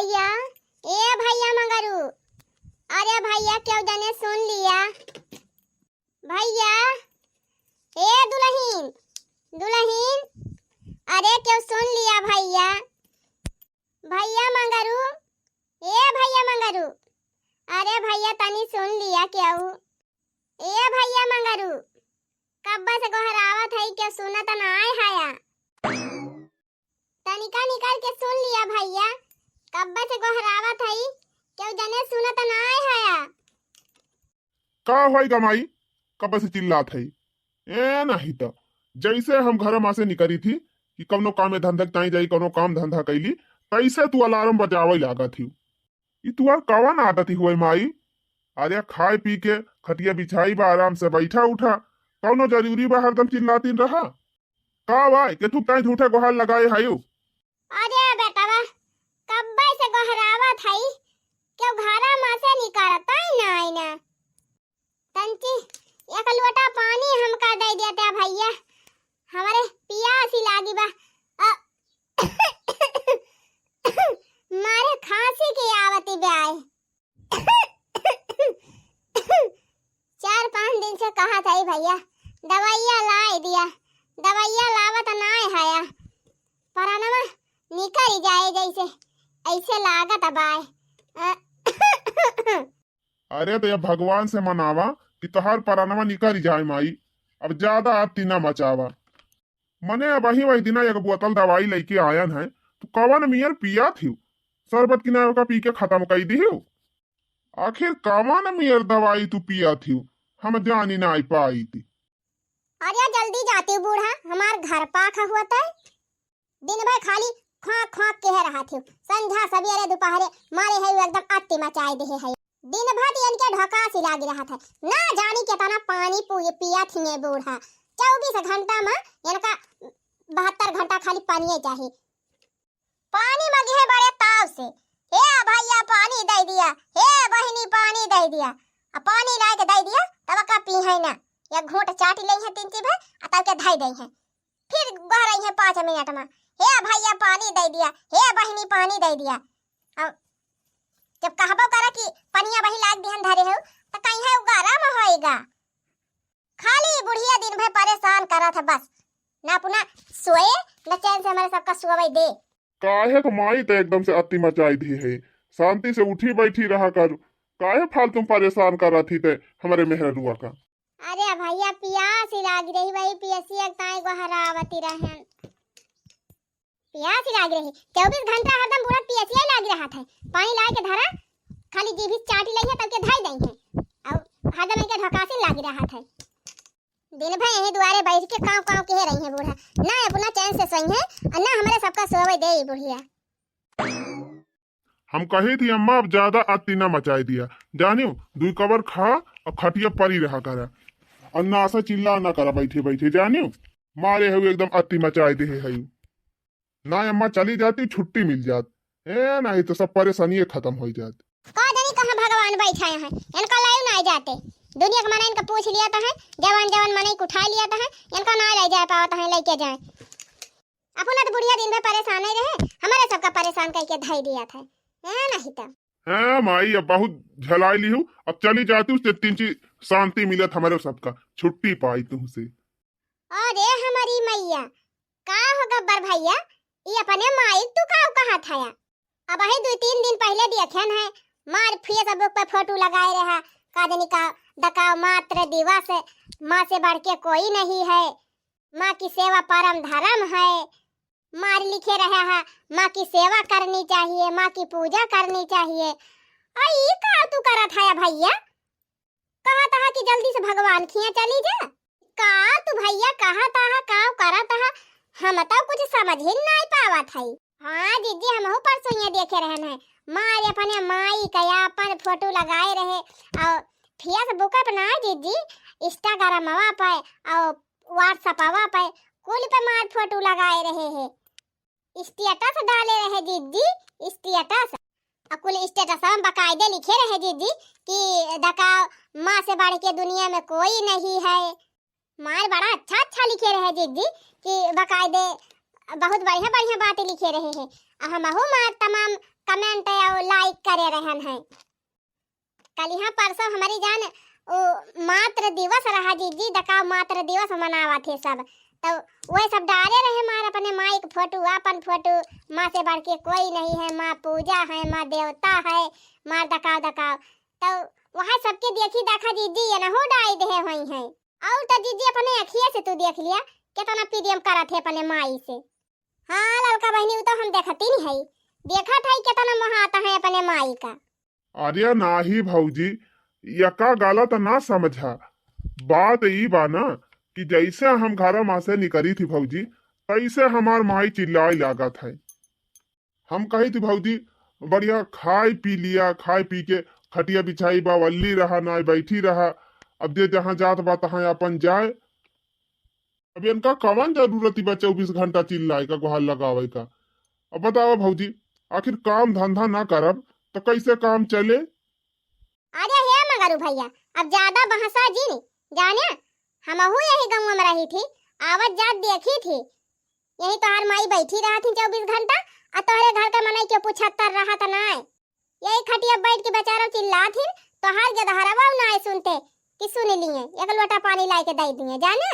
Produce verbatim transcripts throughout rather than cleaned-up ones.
भैया, ए भैया मंगरू, अरे भैया, केहू जने सुन लिया। भैया, ए दुलहिन, दुलहिन, अरे केहू सुन लिया भैया। भैया मंगरू, ए भैया मंगरू, अरे भैया तनी सुन लिया केहू। ए भैया मंगरू, कब्बा से गोहरावत हई, केहू सुनत नाय हया। तनिका निकर के सुन लिया भैया, कब्बा से गोहरावत हई, केहू जने सुनत नाय हया। का होई गा माई, कब्बा से चिल्लात हई? ए नहीं त, जैसे हम घर मा से निकरी थी कि कौनो काम धंधा के ताई जाई, कौनो काम धंधा कैली, तैसे तू अलार्म बजावे लागत ही। ई तुहार कवन आदत हुए माई? अरे खाए पी के खटिया बिछाई बा, आराम से बैठा उठा, कौनो जरूरी बा हरदम चिल्लातीन रहा? का बा के तू ताई झूठे गोहार लगाए हयू? अरे बेटवा, कब्बे से गोहरावत हई, केहू घरा मा से निकरता ही ना, आई ना। तंची एक लोटा पानी हमका दे देते भैया, हमरे पियासी लागी बा। अ, मारे खांसी के आवती बे आए। चार पाँच दिन से कहत हई भैया, दवाइया लाई दिया, दवाइया लावत नाय हया, परनवा निकल जाए जैसे, ऐसे लागत बाय। अरे तो ये भगवान से मनावा कि तोहार परनवा निकल जाए माई, अब ज्यादा आती ना मचावा। मने अबही वही दिना एक बोतल दवाई लइके आयन है, तू कवन मियर पिया थिउ? शरबत किनारे का पी के खतम कई दिहिउ। आखिर कवन मियर दवाई तू पिया थिउ, हम जानी नाई पाई थी। अरे जल्दी जाती बूढ़ा, हमार घर पाखा हुआ तय। दिन भर खाली ख्वाक ख्वाक कहे रहा थिउ, संझा सवेरे दोपहरे मारे है एकदम अत्ती मचाए देहे है। दिन भर इनके ढकासी लागी रहत है। ना जानी केतना पानी पु-, पियत हिये बूढ़ा। चउबीस घंटा मा इनका बहत्तर घंटा खाली पानिये चाही। पानी मगिहे बड़े ताव से, "हे भैया पानी दे दिया, हे बहिनी पानी दे दिया।" आ पानी लाइके दे दिया, तब का पीहे ना, एक घूंट चाटी लेइहे तीन चीज है, आ तब के धई देइहे। फिर गोहरइहे पाँच मिनट मा, "हे भैया पानी दे दिया, हे बहिनी पानी दे दिया।" अब जब कहबो करा कि पनिया वही लाग दिहन धरे हो, त कहीं है उ गरम होएगा। खाली बुढ़िया दिन भर परेशान करत है बस, ना अपना सोए, ना चैन से हमारे सबका सोवे दे। काहे क माई त एकदम से अति मचाई दी है, शांति से उठी बैठी रहा कर, काहे फालतू परेशान करत ही ते हमरे मेहररुआ का। अरे भैया, पियास ही लागी रही, वही पियसिया के ताई गोहरावती रहन। पियास ही लागी रही, चउबीस घंटा हरदम बूढ़ा पियसिया ही लागी रहत है। पानी लाए के धरा, खाली जीभी चाटी लइहे, तब के धई दइहे। और हरदम इनके ढकासिन लागी रहत है। दिन भर यही दुआरे बैठ के कांव कांव कहे रही है बूढ़ा, ना अपना चैन से सोई है और ना हमारे सबका सोवे दे बुढ़िया। हम कही थी अम्मा, अब ज्यादा अति न मचाई दिया, जानियो, दुई कबर खा और खटिया परी रहा करा, और ना ऐसा चिल्ला ना करा बैठे बैठे, जानियो, मारे हऊ एकदम अति मचाई दे हऊ। ना अम्मा चली जाती, छुट्टी मिल जात, ए नहीं तो सब परेशानियां खत्म हो जात। का जानी कहाँ भगवान बैठा है, इनका लायू ना जाते, दुनिया के मने इनका पूछ लिया था है, जवान जवान मने को उठा लिया था है, इनका ना ले जा पावत है, लेके जाए। अपना तो बुढ़िया दिन भर परेशान ही रहे, हमारे सबका परेशान करके धई दिया था, है नहीं तो। हैं माई, अब बहुत झलाई ली हूँ, अब चली जाती हूँ, तीन चीज शांति मिलत हमारे सबका, छुट्टी पाई तुमसे। अरे हमारी मैया, का हो गब्बर भैया, ये अपने माई तू का कहा था या? अब ही दो तीन दिन पहले देखे हैं, मार Facebook पे फोटो लगाए रहा, का जानी का दकाव मात्र दिवस, माँ से बढ़ के कोई नहीं है, माँ की सेवा परम धर्म है, मार लिखे रहा है, माँ की सेवा करनी चाहिए, माँ की पूजा करनी चाहिए। और ई का तू करत है भैया? कहा तहा कि जल्दी से भगवान खिया चली जा। का तू भैया कहा तहा, का करत हा? हम तो कुछ समझ ही नहीं पावत है। हाँ जीजी, हमहू परसों ये देखे रहन है, मार अपने माई का अपन फोटो लगाए रहे और Facebook पे ना जीजी, Instagram पे और WhatsApp पे कुल पे मार फोटो लगाए रहे है, status डाले रहे जीजी, status। और कुल status में बकायदे लिखे रहे जीजी कि दकाव माँ से बढ़ के दुनिया में कोई नहीं है। मार बड़ा अच्छा अच्छा लिखे रहे जीजी कि बकायदे बहुत बढ़िया बढ़िया बातें लिखे रहे हैं। और हमहू मार तमाम comment और like करे रहन है। कलिहा परसों हमरी जान उ मातृ दिवस रहा जिज्जी, दकाव मातृ दिवस मनावत है सब। तो वह सब डारे रहे मार अपने माई के फोटो, आपन फोटो, माँ से बढ़ के कोई नहीं है, माँ पूजा है, माँ देवता है, मार दकाव दकाव। तो वहाँ सबके देखी देखा जिज्जी ये नहो डाई देहे होई है। और तो जिज्जी अपने अखिए से तू देख लिया, कितना प्रेम करत है अपने माई से। हाँ ललका बहिनी, उ तो हम देखती नहीं है, देखत है कितना मोहात है अपने माई का। अरे नाही भौजी, यका गलत ना समझा। बात ई बा ना कि जैसे हम घर मा से निकरी थी भौजी, तैसे हमार माई चिल्लाए लागत है। हम कही थी भौजी, बढ़िया खाई पी लिया, खाई पी के खटिया बिछाई बा, वल्ली रहा, ना बैठी रहा। अब जे जहाँ जात बा तहाँ अपन जाए। अब इनका कवन जरूरत बा चउबीस घंटा चिल्लाए का, गुहार लगावे का? अब बतावा भौजी, आखिर काम धंधा ना करब तो कैसे काम चले? अरे हे मगरू भैया, अब ज्यादा बहसा जिन, जाने हमहू यही गाँव में रही थी, आवत जात देखी थी, यही तोहार माई बैठी रहत ही चउबीस घंटा, आ तोहरे घर का मनई के पूछत्तर रहत नाय। यही खटिया बैठ के बेचारा चिल्लात ही, तोहार गेदहरवा नाय सुनते कि सुन लिए, एक लोटा पानी लाए के दे दिए, जाने।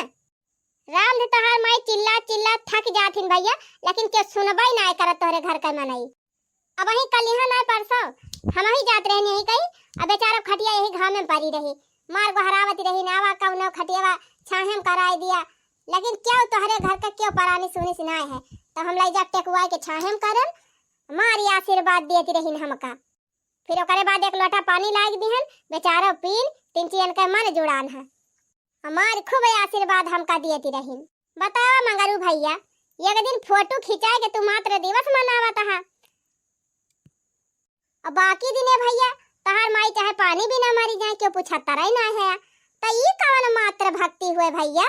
राम धे तोहार माई चिल्ला चिल्ला थक जात हिन भैया, लेकिन के सुनबई नाय करत तोहरे घर का मनई। अब वही कल यहाँ नाय परसों हम ही जात रहनी यही कहीं, अब बेचारा खटिया यही घाम में पड़ी रही, मार गोहरावत रही, नावा कौनो खटियावा छाहे में कराए दिया, लेकिन क्यों तोहरे घर का क्यों परानी सुनी सुनाए है, तो हम लाई जा टेकुआ के छाहे में करन, मारी आशीर्वाद देती रही हमका। फिर ओकरे बाद एक लोटा पानी लाग दिहन, बेचारो पीन, तिनचियन के मन जुड़ान है। हमार खूब आशीर्वाद हमका दियती रहिन। बतावा मंगरू भैया, एक दिन फोटो खिंचाए के तू मातृ दिवस मनावत हा, और बाकी दिने भैया तहार माई चाहे पानी भी ना मारी जाए, क्यों पूछा तरई ना है, तो ई कवन मातृ भक्ति हुए भैया?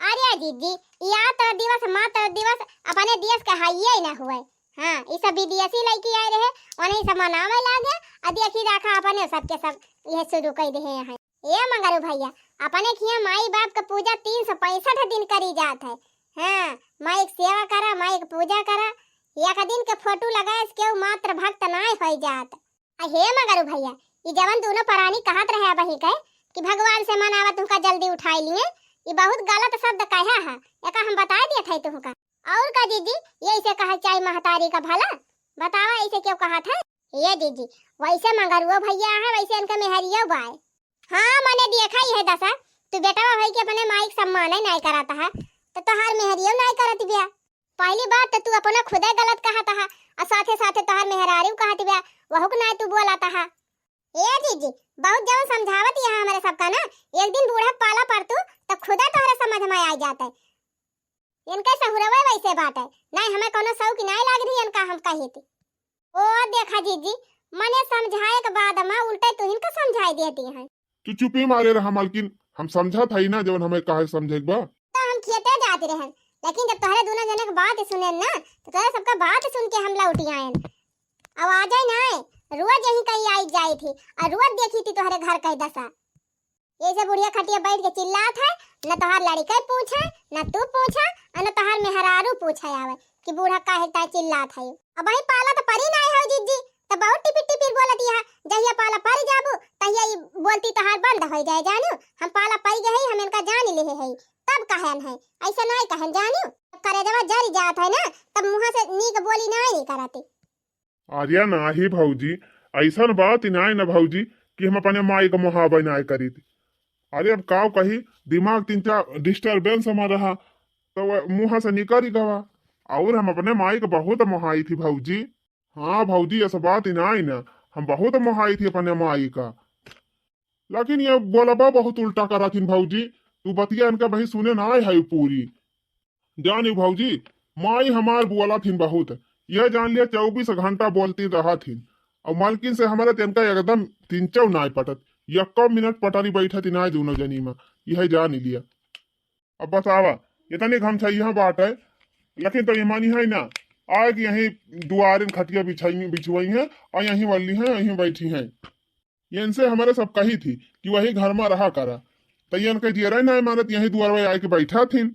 अरे जीजी, या तो दिवस, मातृ दिवस अपने देश के हाइये ही ना हुए। हाँ, ई सब विदेशी लइके आए रहे, उन्हीं सब मनावे लागे, आ देखी राखा अपने सबके सब यह शुरू कर दे हैं। ए मंगरू भैया, अपने खिया माई बाप के पूजा तीन सौ पैंसठ दिन करी जात है। हाँ, माई के सेवा करा, माई के पूजा करा, एक दिन के फोटो लगाए से केहू मातृ भक्त नाय होई जात। आ हे मगरू भैया, ई जवन दोनों परानी कहत रहे अबही के कि भगवान से मनावा तुमका जल्दी उठाई लिए, ई बहुत गलत शब्द कहा है, एका हम बताए दिए थे तुमका। और का जीजी, ये इसे कहा चाहे महतारी का भला? बतावा इसे क्यों कहा था? ये जीजी, वैसे मगरुओ भैया है, वैसे इनका मेहरियो बाय। हाँ, मने देखा ही है दशा, तू बेटवा भाई के अपने माई के सम्मान ही नाय करत है, तो तोहार मेहरियो नाय करत बिया। पहली बात तो तू अपना खुदे गलत कहत हा, और साथे साथे तोहार मेहरारू कहत बिया, वहू के नाय तू बोलत हा। ए जीजी, बहुत जवन समझावत यहाँ हमारे सबका ना, एक दिन बूढ़ा पाला पड़तू तो खुदे तोहरे समझ में आ जाते। इनके सहुरवे वैसे बाटे, नाय हमें कोनो शौक नाय लाग रही इनका हम कही थी। ओ देखा जीजी, मने समझाए के बाद में उल्टे तुहिन का समझाई देती हैं। तू चुपी मारे रहा मालकिन, हम समझत हई ना जवन हमें काहे समझे के बा। तो हम खेते जात रहन, लेकिन जब तोहरे दोनों जने के बात सुनेन ना, तो तोहरे सबका बात सुन के हम लौटी आयन। अब आ जाए ना, रोज यहीं कहीं आई जाए थी, और रोज देखी थी तोहरे घर का दशा। ये सब बुढ़िया खटिया बैठ के चिल्लात है, न तोहार लड़के पूछे, न तू पूछा, और न तोहार मेहरारू पूछे आवे कि बूढ़ा काहे ताय चिल्लात है। अब वही पाला तो परी ना हो जीजी, तो बहुत टिपिर टिपिर बोलत यहाँ, जहिया पाला परी जाबू, तहिया ई बोलती तोहार बंद हो जाए जानू। हम पाला परी गए हई, हम इनका जान ले हई, तब कहन है, ऐसा नहीं कहन जानू। करेजवा जरी जात है ना, तब मुँह से नीक बोली नहीं, नहीं करती। अरे नाही भौजी, ऐसन बात ही नाय ना भौजी कि हम अपने माई का मोहाबे नाय करीत। अरे अब काव कही, दिमाग तीन चार disturbance हमार रहा, तो वह मुँह से निकल ही गवा। और हम अपने माई का बहुत मोहाई थी भौजी। हाँ भौजी, ऐसा बात ही नाय ना, हम बहुत मोहाई थी अपने माई का। लेकिन ये बोलबा बहुत उल्टा करत हिन भौजी, तू बतिया इनका बही सुने ना आए है पूरी। जानी भौजी, माई हमार बोलत हिन बहुत, यह जान लिया चउबीस घंटा बोलती रहत हिन। और मालकिन से हमारे तेनका एकदम तिनचौ नाय पटत, यक्को मिनट पटरी बैठत ही नाय दोनों जनी में, यह जान लिया। अब बतावा, इतनी घमछा यहाँ बात है, लेकिन तो ईमानी है ना, आए कि यहीं दुआरिन खटिया बिछाई, बिछुआई हैं और यहीं वल्ली हैं, यहीं बैठी हैं। ये इनसे हमारे सब कही थी कि वही घर में रहा करा, तो ये इनके जियरा ही ना मानत, यहीं दुआरवा आए के बैठा थीन।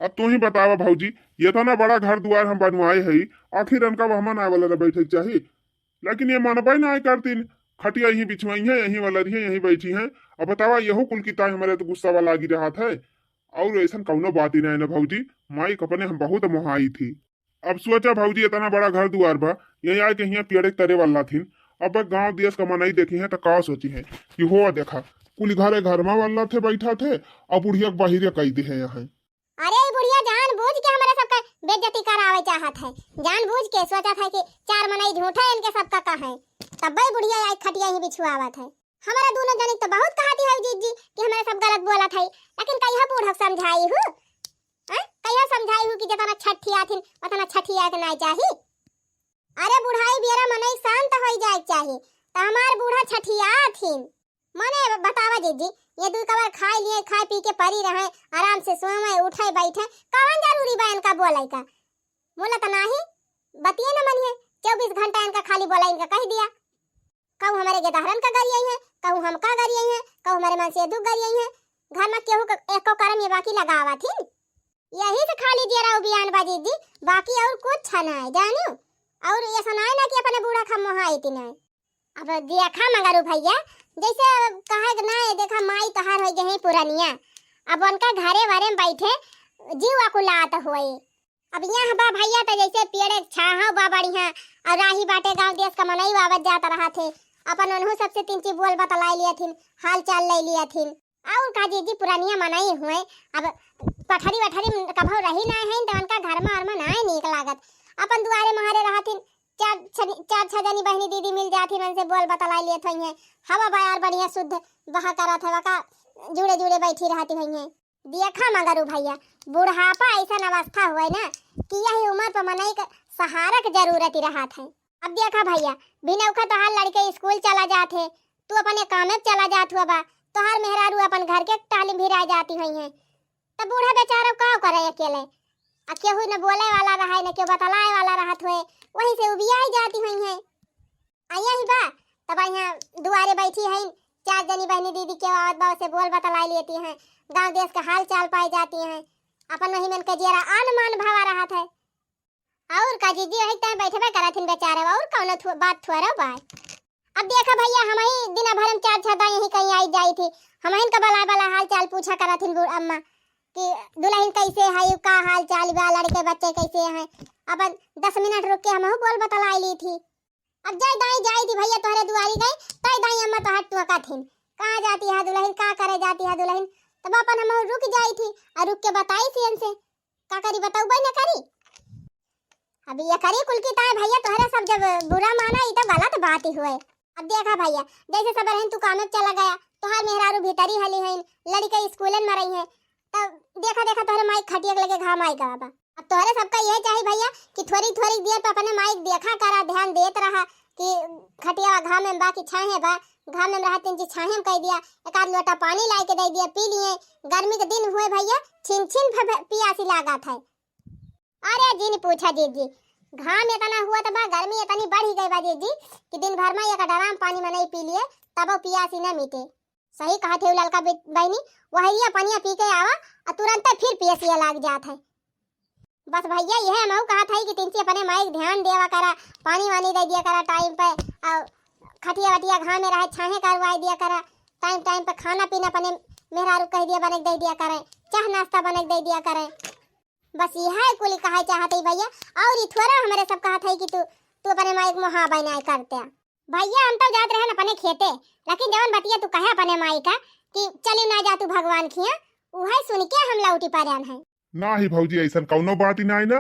अब तू ही बतावा भौजी, ये इतना बड़ा घर दुआर हम बनवाए हई, आखिर इनका वहमा ना वाला बैठे के चाही। लेकिन ये मनबे ना करतीन, खटिया यहीं बिछवाई हैं, यहीं वाला रही हैं, यहीं बैठी हैं। अब बतावा, यहू कुल की ताई हमारे तो गुस्सा वाला लागी रहा था। और ऐसन कौनो बात ही नहीं ना भौजी, माई के अपने हम बहुत मोहाई थी। अब सोचा भौजी, इतना बड़ा घर दुआर बा, यहीं आके हियाँ पेड़े तरे वाला थिन। अब गांव देश का मनई देखी हैं तो का सोची हैं कि हो देखा, कुल घरे घरमा वाला थे, बैठा थे, अब बुढ़िया के बाहिरे कई दे हैं यहाँ। अरे, ई बुढ़िया जानबूझ के हमरा सबके बेइज्जती करावे चाहत है, जानबूझ के सोचत है कि चार मनई झूठे इनके सबका कहे, तब्बे बुढ़िया आई खटिया ही बिछुआवत है। हमरा दोनों जने तो बहुत कहती है जीजी कि हमरा सब गलत बोलत है, लेकिन कहिया बूढ़ा के समझाई हूँ, हैं? कहिया समझाई हूँ कि जितना छठियाथिन उतना छठिया के ना चाही। अरे बुढ़ाई बेरा मनई शांत होई जाए के चाही, त हमार बूढ़ा छठियाथिन। मने बतावा जीजी, ये दुई कवर खाए लिए, खाए पी के परी रहे, आराम से सोवे, उठे, बैठे, कवन जरूरी बा इनका बोले का? बोला त नाही, बतिये न मनिए, चउबीस घंटा इनका खाली बोला, इनका कह दिया। कहूँ हमारे गेदहरन का गरियाई है, कहूँ हमका गरियाई है, कहूँ हमारे मन से दुख गरियाई है। घर में केहू का एको करम ये बाकी लगावा थिन। यही से खाली जियरा उबियान बा जीजी, बाकी और कुछ ना है, जानियो। और ये सुनाए ना कि अपने बूढ़ा खा मोहा इतने। अब देखा मंगरू भैया, जैसे कहे के ना है, देखा माई तोहार होई गई पुरनिया, अब उनका घरे वरे में बैठे जीव अकुलात होए। अब यहाँ बा भैया, त जैसे पेड़े छाहो बा बढ़िया, और राही बाटे गांव देश का मनई आवत जात रहा थे, अपन उन्हों सबसे तीन ची बोल बतलाई लिया थिन, हाल चाल ले लिया थिन। और का जीजी पुरानिया मनई हुए, अब पठरी वठरी कभो रही ना है, तो उनका घर में और में ना नीक लागत। अपन दुआरे मुहारे रहा थिन, चार छनी, चार छह जनी बहनी दीदी मिल जात ही, उनसे बोल बतलाई लेत होई हैं। हवा बयार बढ़िया शुद्ध बहा करत हवा का, जुड़े जुड़े बैठी रहती होई हैं। देखा मगरू भैया, बुढ़ापा ऐसन अवस्था हुए ना कि यही उम्र पर मनई के सहारा के जरूरत ही रहत है। अब देखा भैया, बिनौखा तोहार लड़के स्कूल चला जात है, तू अपने कामे पे चला जात हुआ बा, तोहार मेहरारू अपन घर के टहली भिरा जाती हुई हैं, तब बूढ़ा बेचारा का करे अकेले? आ केहू न बोले वाला रहे, न केहू बतलाए वाला रहत हुए, वहीं से उबियाई जाती हुई हैं। आ यही बा, तब यहाँ दुआरे बैठी हैं, चार जनी बहनी दीदी के आवत बा, से बोल बतलाई लेती हैं, गांव देश का हाल चाल पाई जाती हैं, अपन वही मन के जियरा आन मान भावा रहत है। और का जीजी, वही तय बैठबे करत हिन बेचारे, और कौनो थु-, बात थोड़ा बा। अब देखा भैया, हम ही दिना भर में चार छह दाई यहीं कहीं आई जाई थी, हम ही इनका बला बला हाल चाल पूछा करत हिन बूढ़ अम्मा कि दुल्हन कैसे है, का हाल चाल बा, लड़के बच्चे कैसे हैं। अपन दस मिनट रुक के हमहू बोल बतलाई ली थी। अब जाए दाई जाई थी भैया तोहरे दुआरी गई, तय दाई अम्मा तोहर टोका थिन, कहाँ जाती है दुल्हन, का करे जाती है दुल्हन। तब अपन हमहू रुक जाई थी और रुक के बताई थी इनसे, का करी बतौबे न करी। अब ये करी कुल की ताई भैया तोहरे सब जब बुरा माना, ई तो गलत बात ही हुए। अब देखा भैया, जैसे सब रहन तू कामे पे चला गया, तोहार मेहरारू भीतरी हली हैं, लड़के स्कूलन में रही हैं, तब देखा देखा तोहरे माई खटिया के लगे घाम आई गवा बा। अब तोहरे सबका ये चाही भैया कि थोड़ी थोड़ी देर पे अपने माई के देखा करा, ध्यान देत रहा कि खटिया घाम में बा कि छाहे बा, घाम में रहा तीन चीज छाहे में कह दिया, एक आध लोटा पानी लाई के दे दिया, पी लिए। गर्मी के दिन हुए भैया, छिन छिन भ-, भ-, पियासी लागत है। अरे जिन पूछा जीजी, घाम इतना हुआ तो बा, गर्मी इतनी बढ़ ही गई बा जीजी कि दिन भर में एक ड्राम पानी में नहीं पी लिए, तबो पियासी न मिटे। सही कहा थे ललका बे-, बहनी, वहरिया पनिया पी के आवा और तुरंत फिर पियसिया लाग जात है। बस भैया, यह हमहू कहा था कि तिनची अपने माई के ध्यान देवा करा, पानी वानी दे दिया करा टाइम पे, और खटिया वटिया घाम में रहे छाहे करवाई दिया करा, टाइम टाइम पे खाना पीना अपने मेहरारू कह दिया बने के दे दिया करे, चाह नाश्ता बने के दे दिया करे। बस यह कुल कहे चाहत ही भैया, और ई थोड़ा हमरे सब कहत है कि तू, तू अपने माई के मुहा बनाए करते। भैया हम तो जात रहन अपने खेते, लेकिन जवन बतिया तू कहे अपने माई का कि चलियो ना जा तू भगवान खिया, उहे सुन के हम लौटी पड़न है। ना ही भौजी, ऐसन कौनो बात ही ना है ना।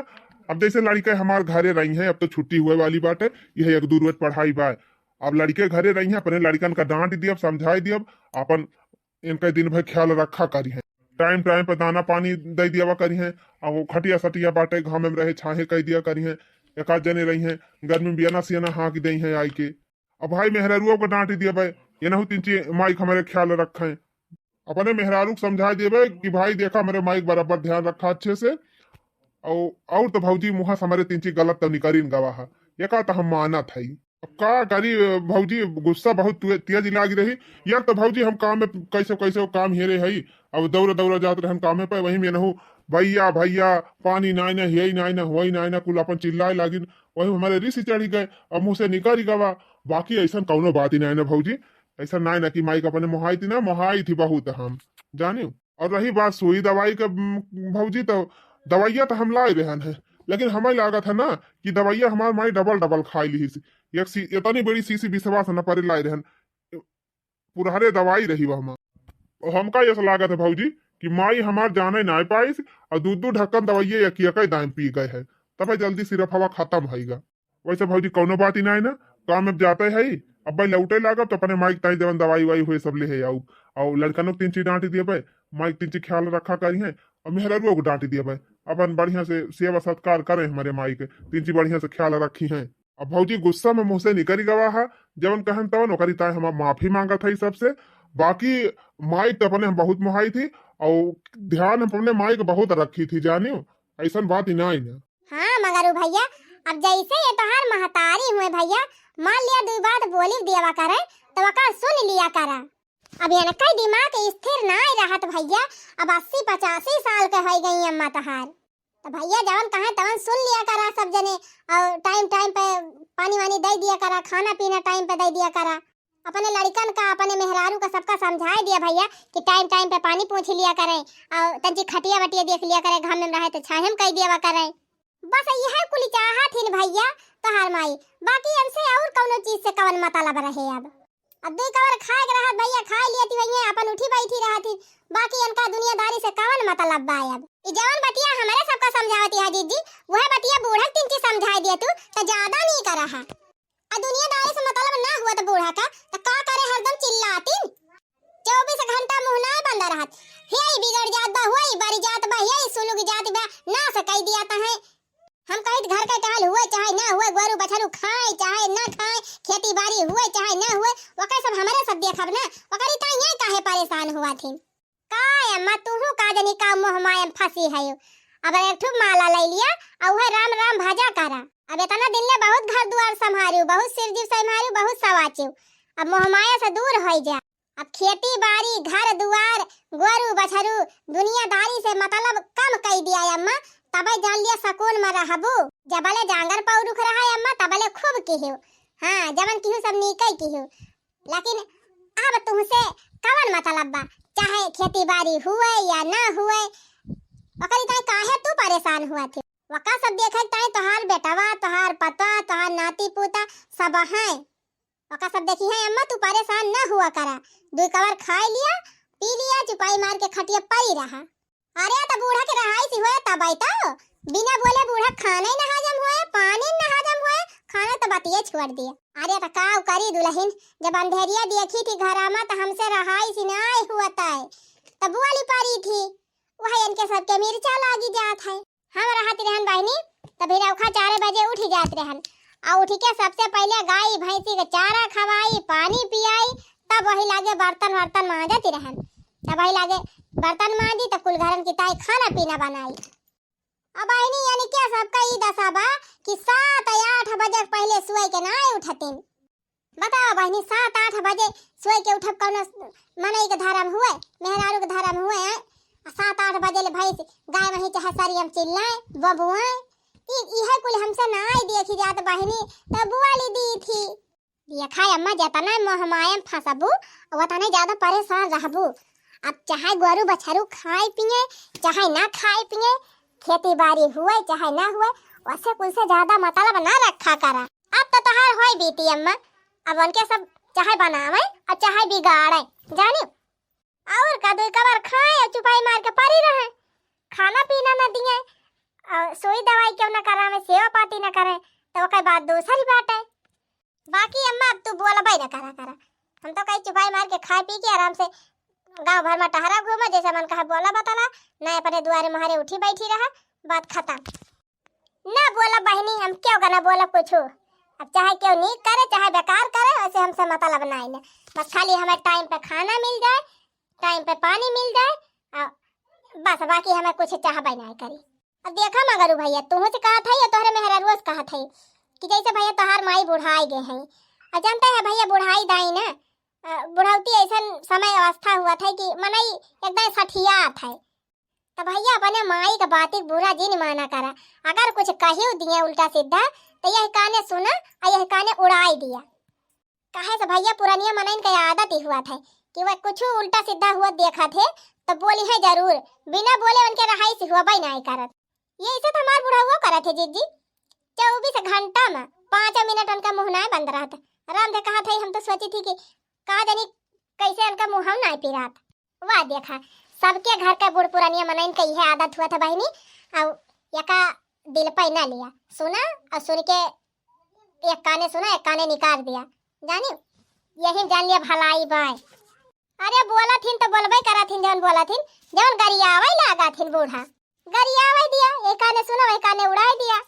अब जैसे लड़के हमार घरे रही हैं, अब तो छुट्टी हुए वाली बाटे, यह एक दो रोज पढ़ाई बा। अब लड़के घरे रही हैं, अपने लड़कन का डांट दियब, समझाई दियब, अपन इनका दिन भर ख्याल रखा करी हैं, टाइम टाइम पे दाना पानी दे दियावा करी हैं। अब वो खटिया सटिया बाटे, घामे में रहे छाहे कह दिया करी हैं, एक आध जने रही हैं, गर्मी में बियना सियना हाँक दे हैं आई के। अब भाई मेहरारुआ को डांट दिया भाई, ये नहु तिनची माइक हमारे ख्याल रखे। अपने मेहरारू को समझा देबे कि भाई देखा, हमारे माइक बराबर ध्यान रखा अच्छे से। और, और तो भौजी मुँह से हमारे तिनची गलत तो निकरिन गवा है, ये का तो हम मानत है। अब का करी भौजी, गुस्सा बहुत तुए-, तेज लाग रही। यार तो भौजी हम काम में कैसे कैसे वो काम हेरे है, अब दौड़ दौड़ जात रहन काम पे, वही में नहु "भइया, भइया, पानी नाई ना, हियई नाई ना, हुवई नाई ना," कुल अपन चिल्लाए लागिन। वही हमरे रिस चढ़ी गए, अब मुँह से निकरि गवा। बाकी अइसन कउनो बात ही नाई ना भौजी, अइसन नाई ना कि माई के अपने मोहाई थी ना, मोहाई थी बहुत हम, जानिउ। और रही बात सुई दवाई के, उम, भौजी, तो दवाइया तो हम लाए रहन है, लेकिन हमें लागत है ना कि दवाइया हमार माई डबल डबल खाई लिहिस। एक सी-, इतनी बड़ी शीशी विश्वास न परे लाए रहन, पुरहरे दवाई रही वह माँ। और हमका ऐसा लागत है भौजी कि माई हमार जाने नाय पाइस और दू दू ढक्कन दवाइये एक एक दाम पी गए है, तबे जल्दी सिरफवा खत्म होइगा। वैसे भौजी कउनो बात ही नाय ना, काम में जाते है, अब भाई लौटे लागब तो अपने माई के ताई जवन दवाई वाई हुए सब ले है आऊ, और लड़कनों के तीन चीज डांट दिए भाई, माई के तीन चीज ख्याल रखा करी है, और मेहरारुओं को डांट दिए भाई, अपन बढ़िया से सेवा सत्कार करें हमारे माई के, तीन चीज बढ़िया से ख्याल रखी है। अब भौजी गुस्सा में मुँह से निकरि गवा है, जवन कहन तवन ओकरी ताई हम माफी मांगत है सबसे। बाकी माई तो अपने हम बहुत मोहाई थी और ध्यान हम अपने माई के बहुत रखी थी, जानियो, अइसन बात ही नाई ना। हाँ मगरू भइया, अब जैसे ये तोहार महतारी हुए भइया, मान लिया दुई बात बोली दियावा करे, तो ओकर सुन लिया करा। अब इनका दिमाग स्थिर नाई रहत भइया, अब अस्सी पचासी साल के होइ गई अम्मा तोहार। तो भइया जवन कहे तवन सुन लिया करा सब जने, और टाइम टाइम पे पानी वानी दे दिया करा, खाना पीना टाइम पे दे दिया करा। अपने लड़िकन का, अपने मेहरारू का सबका समझाए दिया भइया कि टाइम टाइम पे पानी पूछ लिया करें, और तंची खटिया वटिया देख लिया करें, घाम में रहे तो छाहे में कह दिया करें। बस यह कुल चाहत हिन भइया तोहार माई, बाकी इनसे और कउनो चीज से कवन मतलब रहे अब। अब दुई कवर खाए के रहत भइया, खाए लियत ही भइया, अपन उठी बैठी रहत ही, बाकी इनका दुनियादारी से कवन मतलब बा अब? ई जवन बतिया हमरे सबका समझावत ही जीजी, वह बतिया बूढ़क तिनची समझाए दिया तू, तो ज्यादा नीक रहा। आ दुनियादारी से मतलब ना हुआ तो बूढ़ा का, तो का करे हरदम चिल्लातिन? चउबीस घंटा मुँह ना बंद रहत, "हेई बिगड़ जात बा, होई बरी जात बा, हेई सुलुग जात बा, नास कई दिया तहें।" हम कहित घर के टहल हुए चाहे ना हुए, गोरू बछरू खाए चाहे ना खाए, खेती बारी हुए चाहे ना हुए, ओकर सब हमरे सब देखब ना, ओकरी ताई ये काहे परेशान हुआ थी? का अम्मा, तूहू का जनी का मोह माया में फंसी है? अब एक ठो माला ले लिया और वह राम राम भजा करा। अब इतना दिन ले बहुत घर दुआर संभारू, बहुत सिरजिव संभारू, बहुत सवाचू। अब मोह माया से दूर होई जा। अब खेती बारी, घर दुआर, गोरू बछरू, दुनियादारी से मतलब कम कई दिया अम्मा, तबे जान लिया सुकून में रहबू। जबले जांगर पौरुख रहा अम्मा, तबले खूब किहू। हाँ, जवन किहू सब नीके किहू। लेकिन अब तुमसे कवन मतलब बा, चाहे खेती बारी हुए या ना हुए, ओकरी ताई काहे तू परेशान हुआ थे? वका सब देखे ताई तोहार बेटवा, तोहार पतवा, तोहार नाती पोता सब हैं। ओका सब देखी है अम्मा, तू परेशान ना हुआ करा। दुई कवर खाए लिया, पी लिया, चुपाई मार के खटिया पड़ी रहा। अरे, तो बूढ़ा के रहाई सी होए तब आई तो। बिना बोले बूढ़ा खाना ही ना हजम होए, पानी ना हजम होए, खाना तो बतिये छोड़ दिए। अरे, तो का करी दुल्हन, जब अंधेरिया देखी थी घरा में तो हमसे रहाई सी ना हुआ ताई। तो बोली पड़ी थी, वह इनके सबके मिर्चा लागी जात है। हम रहत रहन बहिनी, तब फिर औखा चार बजे उठ जात रहन। आ उठ के सबसे पहिले गाय भैंसी के चारा खवाई, पानी पियाई, तब वही लागे बर्तन वर्तन मांजत रहन। तब वही लागे बर्तन मांजी, तब कुल घरन की ताई खाना पीना बनाई। अब बहिनी, यानी क्या सबका ई दशा बा कि सात या आठ बजे के पहिले सोए के ना उठतिन। बताओ बहिनी, सात आठ बजे सोए के उठब कौनो मनई के धर्म हुए, मेहरारू के धर्म हुए, हैं? आ सात आठ बजे ले भैंस, गाय वहीं चाहे सरियम चिल्लाए, बबुआए, ई, इहे कुल हमसे ना आई देखी जात बहिनी, तो बोली दी थी। देखा अम्मा, जतना मोह माया में फंसबू, उतने ज्यादा परेशान रहबू। अब चाहे गोरू बछरू खाए पिए, चाहे ना खाए पिए, खेती बारी हुए चाहे ना हुए, वसे कुल से ज्यादा मतलब ना रखा करा। अब तो तोहार होई बीती अम्मा, अब उनके सब चाहे बनावे और चाहे बिगाड़े, जानी। और का, दुई कबार खाए और चुपाई मार के पड़ी रहे, खाना पीना न दिए, और सुई दवाई क्यों न करावे, सेवा पाती न करे, तो ओकर बात दूसरी बात है। बाकी अम्मा, अब तू बोलबे न करा करा। हम तो कहीं चुपाई मार के खाए पी के आराम से गांव भर में टहरा घूमे, जैसे मन कहे बोला बतला, ना अपने दुआरे मोहरे उठी बैठी रहा, बात खत्म। ना बोला बहिनी, हम क्यों का ना बोला कुछ। अब चाहे क्यों नीक करे, चाहे बेकार करे, वैसे हमसे मतलब ना है ना। बस खाली हमें टाइम पे खाना मिल जाए, टाइम पे पानी मिल जाए, आ, बस बाकी हमें कुछ चाहबे ना करी। अब देखा मगरू भैया, तुहू से कहत है या तोहरे मेहररुआ से कहत है कि जैसे भैया तोहार माई बुढ़ाई गए हैं, और जानते हैं भैया बुढ़ाई दाई ना, अ, बुढ़ौती ऐसन समय अवस्था हुआ था कि मनई एकदम सठियात है। त भइया, अपने माई क बाती क बुरा जिन माना करा। अगर कुछ कहियो दिए उल्टा सीधा, त यह काने सुना अउ यह काने उड़ाई दिया। काहे से भइया, पुरनिया मनइन क आदत ही हुआ थे कि वह कुछ उल्टा सीधा हुआ देखत हे, त बोली है जरूर, बिना बोले उनके रहाई से हुआ नाहीं करत। यही से त हमार बुढ़उओ करत हे जीजी, चउबीस घंटा में पाँचों मिनट उनका मुँह नाहीं बंद रहत। राम दे कहत है, हम तो सोची थी कि का जानी कैसे उनका मुँह नाहीं पिरात। वाह देखा, सबके घर के बूढ़ पुरनिया मनइन के इहे आदत हुआ था बहिनी। अउ यका दिल पे ना लिया, सुना अउ सुन के एक काने सुना, एक काने निकाल दिया, जानी, यही जान लिया भलाई बाय। अरे बोलत हिन त बोलबे करत हिन, जौन बोलत हिन, जौन गरियावै लागत हिन बूढ़ा, गरियावै दिया, एक काने सुना, एक काने उड़ाई दिया।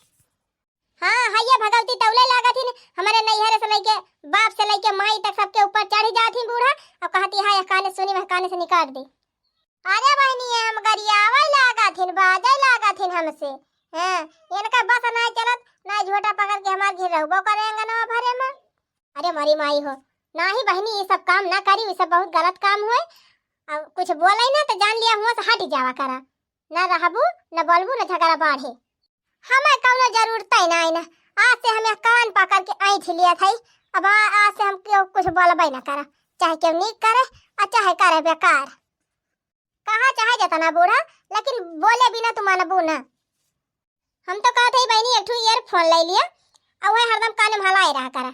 हाँ, हइया भगवती तौले लागत हिन, हमरे नैहरे से लइके, बाप से लइके माई तक सबके ऊपर चढ़ जात हिन बूढ़ा, अउ कहत ही, हाँ, एक काने सुनी, एक काने से निकाल दी। अरे बहिनी, हम गरियावै लागत हिन, बाजै लागत हिन हमसे। हाँ, इनका बस नाहीं चलत, नाहीं झोटा पकड़ के हमार घेर रहबो करे अंगनवा भरे में। अरे मोरी माई हो, नाहीं बहिनी, ई सब काम ना करी, ई सब बहुत गलत काम होए। अब कुछ बोलै ना त जान लिया हुआँ से हट जावा करा, ना रहबू, ना बोलबू, ना झगड़ा बाढ़े। हमें कौनो जरूरत ही नाहीं ना, आज से हमें कान पकड़ के ऐंठ लिया था। अब आ-, आज से हम केहू कुछ बोलबे ना करा, चाहे केहू नीक करे अउ चाहे करे बेकार। कहा चाहे जतना बूढ़ा, लेकिन बोले बिना तू मानबू ना। हम तो कहत हई बहिनी, एक ठो earphone लै लिया, अउ वह हरदम कान में हलाए रहा करा।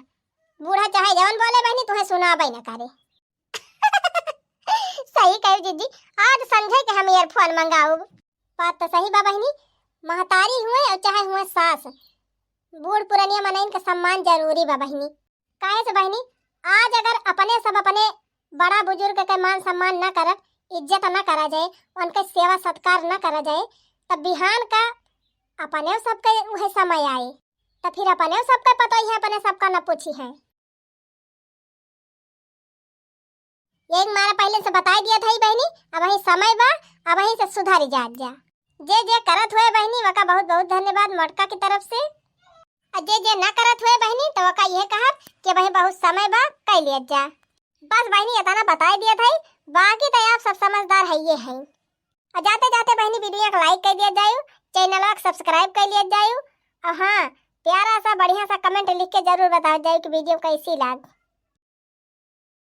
बूढ़ा चाहे जवन बोले बहिनी, तुहे सुनाबे ना करे। सही कहू जीजी, आज संझे के हम earphone मंगाउब। बात तो सही बा बहिनी, महतारी हुए अउ चाहे हुए सास, बूढ़ पुरनिया मनइन के सम्मान जरूरी बा बहिनी। काहे से बहिनी, आज अगर अपने सब अपने बड़ा बुजुर्ग के मान सम्मान न करब, इज्जत न करा जाए, उनके सेवा सत्कार न करा जाए, तब बिहान का अपने सबके उहे समय आए, तब फिर अपने सबके पतोहिया अपने सबका न पूछी हैं। यही मारा पहिले से बताई दिया था बहिनी, अबहीं समय बा, अबहीं से सुधारी जात जा। जे जे करत हुए बहिनी, वका बहुत बहुत धन्यवाद मोटका की तरफ से। अउ जे जे ना करत हुए बहिनी, त वका यह कहब कि अबहीं बहुत समय बा, कइ लियत जा। बस बहिनी, इतना बताई दिया था, बाकी त आप सब समझदार हइये हैं। अउ जाते जाते बहिनी, video का like कइ दिया जायु, channel का subscribe कइ लिया जायु। अउ हाँ, प्यारा सा बढ़िया सा comment लिख के जरूर बताया जायु कि video कैसी लाग।